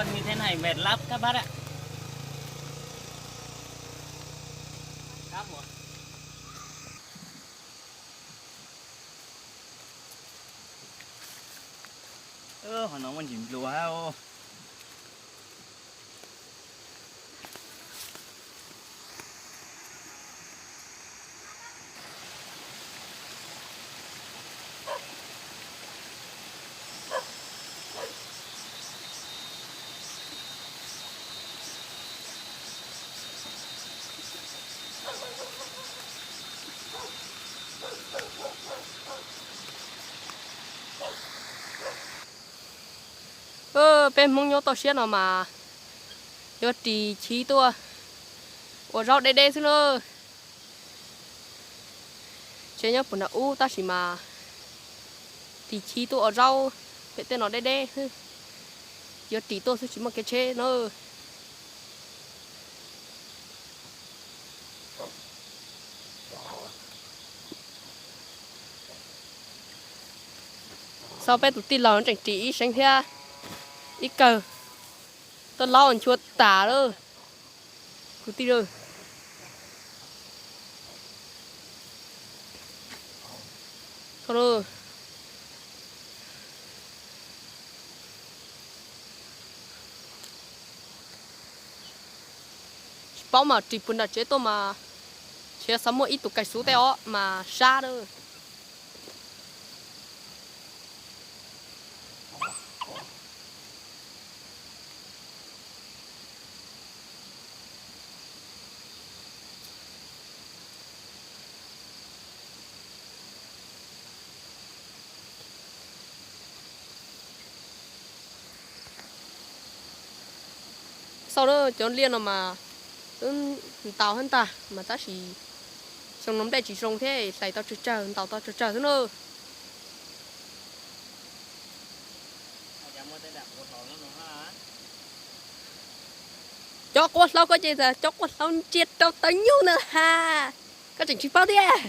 Như thế này mệt lắm các bác ạ. Cám ơn. Ơ, hồi nó còn chỉnh lúa ha ô. Peb Hmoob nyob toj siab no mas yuav ris chiv tuaj ua zaub deb deb xwb na. Tsev nyob puag nram ub tab sis mas ris chiv tuaj ua zaub pem tej no deb deb xwb. Yuav ris tuaj xwb tsis muaj kev tsheb na. Xauj peb tus tij laug tseem ris ib seev thiab ib kawg, tuaj laub nchuav tas lawm. Kwv tij, tsis paub mas ris puag nram tsev tuaj mas, tseem xav muaj ib tug kais xub tej os mas sab lawm. Xauj na, cov liaj no mas twb ntaus hab ntag mas tab sis xyoo no nplej tsis zoo thiab hlais tau tsawg tsawg ntaus tau tsawg tsawg xwb na. Cov quaj hlaub koj ces cov quaj hlaub ntsia rau tawv nyuj ntawd ha, koj tseem tsis paub thiab.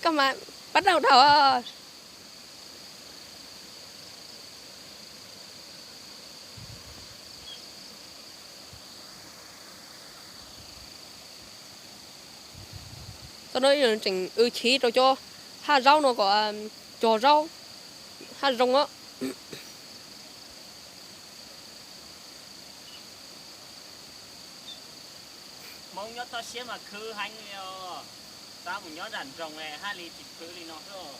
Koj mas pab rau dhau. Txog no tseem w chiv rau cov haj zaub no kom cog zaub haj zoo os. Hmoob nyob toj siab mas khwv heev li os. Tab mus nyob nram nroog haj li tsis khwv li no xwb.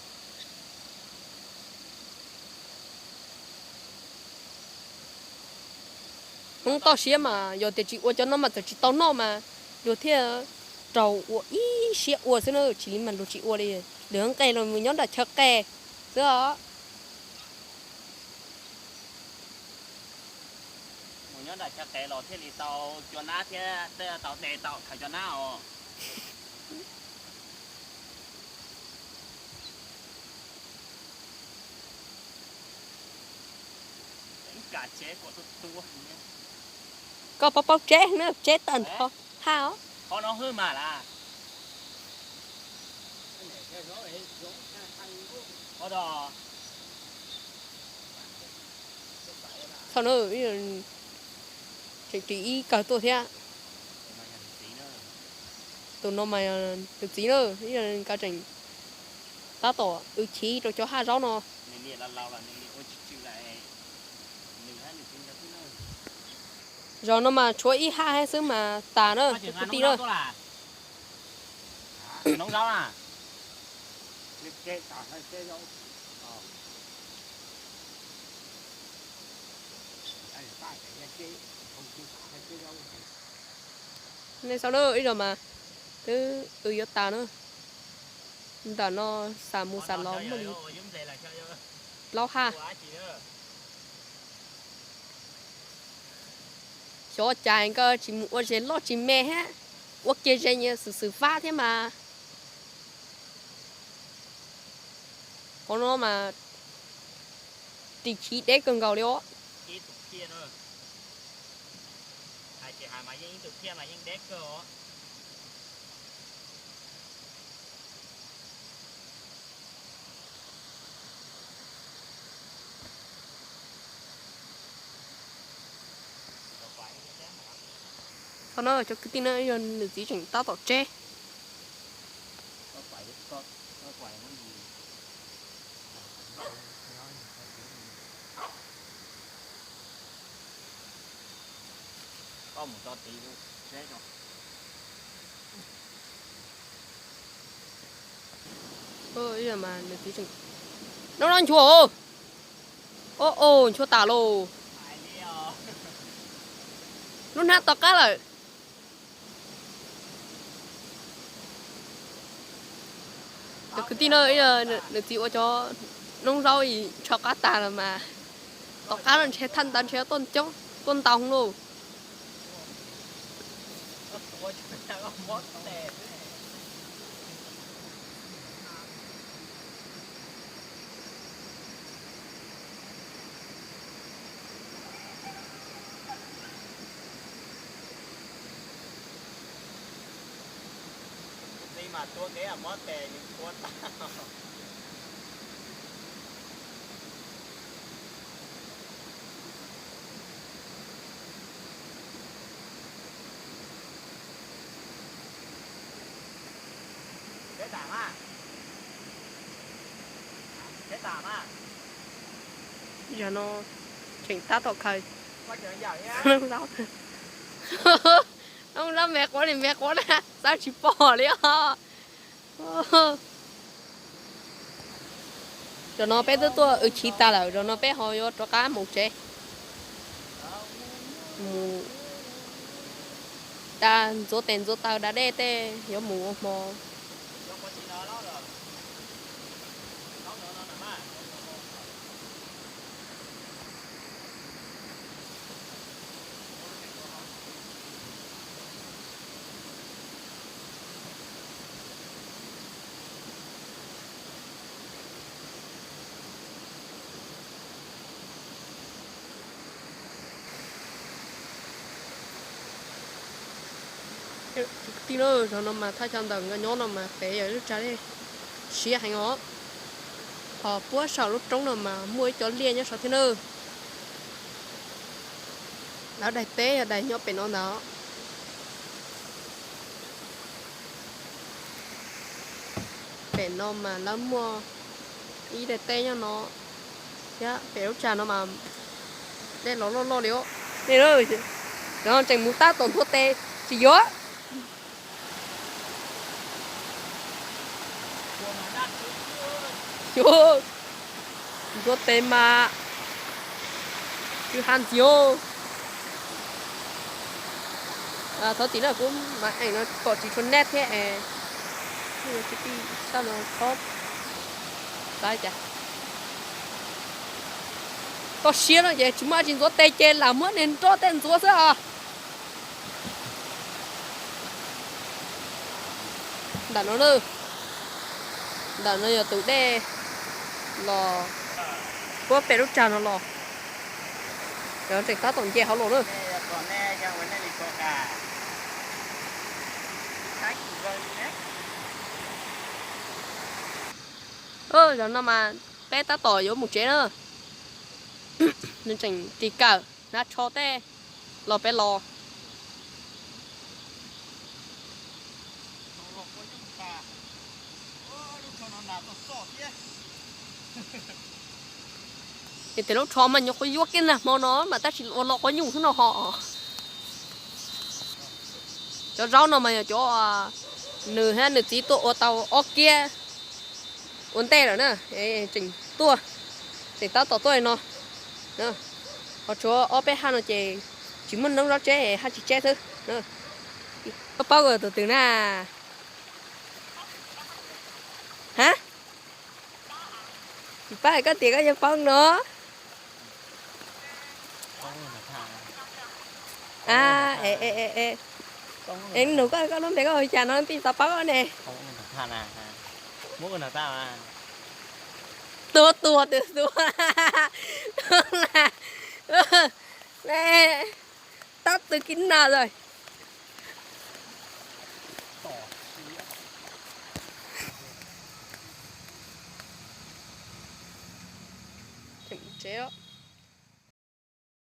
Hmoob toj siab mas yog tias tsis ua cov no mas txawm tsis tau noj mas luag thiaj raug ua ib siab ua xwb na, tsis li mas luag tsis ua li. Lwm nqe los mus nyob nram chaw qes xwb os. Mus nyob nram chaw qes los thiaj li tau cua nab thiab tau de tau khaws cua nab os. Koj paub paub tsev na, tsev tag nrho haj os. Thaum no tseem ris ib kawg tuaj thiab. Tus no mas tus txiv na, nkawd tseem tab tom w chiv rau cov haj zaub no. Zaum no mas tshuav ib haj xwb mas tas na kwv tij na. Nej saib na, ib zaug mas twb w yuav tas na. Ntawm no xam mus xam los muaj li plaub haj. Xyov cas nkawd tsis mus ua zes loj tsis me thiab, ua kiag zes nyias xwm xwm fab thiab mas. Qhov no mas ris chiv deb kawg nkaus li os. Tau no cov kwv tij no yog nws txiv tseem tab tom tseb. Nws txiv tseem, no no nchuav, o o nchuav tas lauj. Lub hnab to qab lawm. Cov kwv tij no, nws txiv ua cov noob zaub tsho qab tag los mas tom qab no ntshe thaj ntawd ntshe tuaj coob tuaj ntau lauj. Txiv mas tua kev mob tes nws tua tag. Yog no tseem tab tom khaws noob zaub, noob zaub me quav li me quav na, xav tsis pom li os. Zaum no peb twb tuaj ua chiv tas lawm, zaum no peb ho yuav rov qab mus tsev, mus da ntxuav tes ntxuav taw da dej tej yuav mus ua hmo. Tij laug, zaum no mas thaj chaw ntawm nkawd nyob no mas pem yog lub tsag dej siab heev os. Ho puag saum lub roob no mas muaj ib co liaj nyob saud thiab na. Lawv daim teb yog daim nyob pem no ntag. Pem no mas lawv muaj ib daim teb nyob no thiab, pem lub tsag no mas dej los loj loj li os. Cov tseem mus tab tom ntxuav tes tsis yuav. Ntxuav tes mas kwv ha ntxiag. Thov txim na, kuv mas eem no pom tsis tshua naj thiab es, kwv tij sab no txhob xav cas. Koj siab no ces tsis muaj dab tsi ntxuav tes ces lam muab niag nroj tej ntxuav xwb os. Ntawm no na, ntawm no yog tus dej los puag pem lub tsag no los. Cov tseem tab tom nce hauv los na. Zaum no mas peb tab tom yuav mus tsev na. Nws tseem ris kawm hnav tsho tej los peb los. Ces tes lub tsho mas nyuam qhuav yuav kiag nag hmo no mas tab sis ua los quav nyuj xwb no ho. Cov zaub no mas yog cov nws thiab nws txiv tuaj ua tau ob kiab ua ntej lawm na, tseem tuaj, tseem tab tom tuaj li no. Ho tshuav ob peb haj no ces tsis muaj noob zaub tseb, haj tsis tseb xwb. Koj paub tus twg na? Ha? Tsis paub koj tias koj yog paub no. A, es nug koj, koj lub npe koj hu cas no tij xav paub ne. Tua tua tus tua. Tab tw kib na lawm. Tseem tsev.